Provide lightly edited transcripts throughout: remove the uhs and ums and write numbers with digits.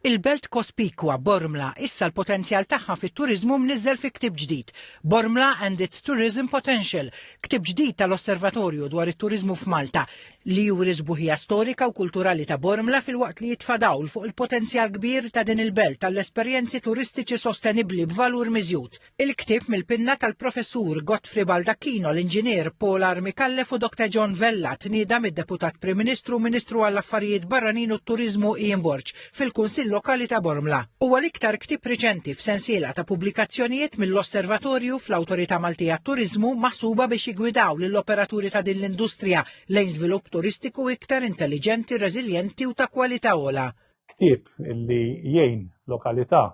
Il-belt kospikwa, Bormla, issa l-potenzjal tagħha fit-turiżmu mniżżel fi ktieb ġdid, Bormla and its Tourism Potential, ktieb ġdid tal-Osservatorju dwar it-Turiżmu f'Malta, li juri s-sbuħija storika u kulturali ta' Bormla filwaqt li jitfa' dawl fuq il-potenzjal kbir ta' din il-belt għall-esperjenzi turistiċi sostenibbli b'valur miżjud. Il-ktieb mill-pinna tal-Professur Godfrey Baldacchino, l-Inġinier Paul R. Micallef u Dr. John Vella tnieda mid-Deputat Prim Ministru u Ministru għall-Affarijiet Barranin u t-Turiżmu Ian Borg fil-Kunsill Lokali ta' Bormla. Huwa l-iktar ktieb riċenti f'sensiela ta' pubblikazzjonijiet mill-Osservatorju fl-Awtorità Maltija għat-Turiżmu maħsuba biex jiggwidaw lill-operaturi ta' din l-industrija lejn żvilupp turistiku iktar intelliġenti, reżiljenti u ta' kwalità ogħla. Ktieb li jgħin lokalità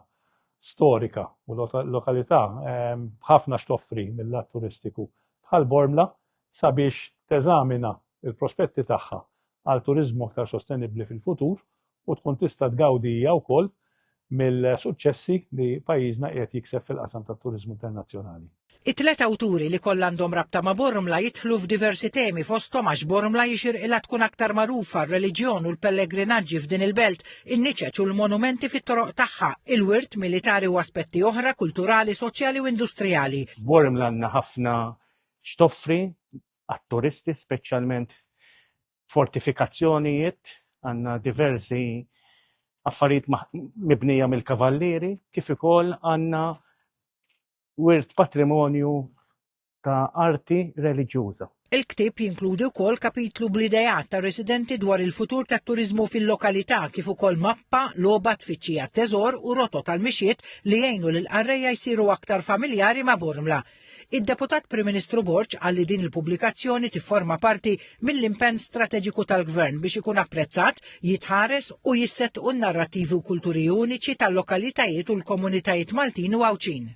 storika u lokalità ehm, b'ħafna x'toffri mill-lat turistiku bħal Bormla sabiex teżamina il-prospetti tagħha għal turiżmu aktar sostenibbli fil-futur u tkun tista' tgawdi hija wkoll mill-suċċessi li pajjiżna qiegħed jikseb fil-qasam tat-turiżmu internazzjonali. It-tlet awturi li kollha għandhom rabta ma' Bormla jidħlu f'diversi temi fosthom għax Bormla jixirqilha tkun aktar magħrufa, r-reliġjon u l-pellegrinaġġi f'din il-belt, in-niċeċ u l-monumenti fit-toroq tagħha, il-wirt militari u aspetti oħra kulturali, soċjali u industrijali. F'Bormla għandna ħafna x'toffri għat-turisti, speċjalment fortifikazzjonijiet, għandna diversi affarijiet mibnija mill-kavallieri, kif ukoll għandna wirt patrimonju ta' arti reliġjuża. Il-ktieb jinkludi wkoll kapitlu bl-ideat tar-residenti dwar il-futur tat-turiżmu fil-lokalità kif ukoll mappa, logħba tfittxija teżor u rotot għall-mixjiet li jgħinu lill-qarrejja jsiru aktar familjari ma' Bormla. Id-Deputat Prim Ministru Borg qal li din il-pubblikazzjoni tifforma parti mill-impenn strateġiku tal-Gvern biex ikun apprezzat, jitħares u jissettqu n-narrattivi u kulturi uniċi tal-lokalitajiet u l-komunitajiet Maltin u Għawdxin.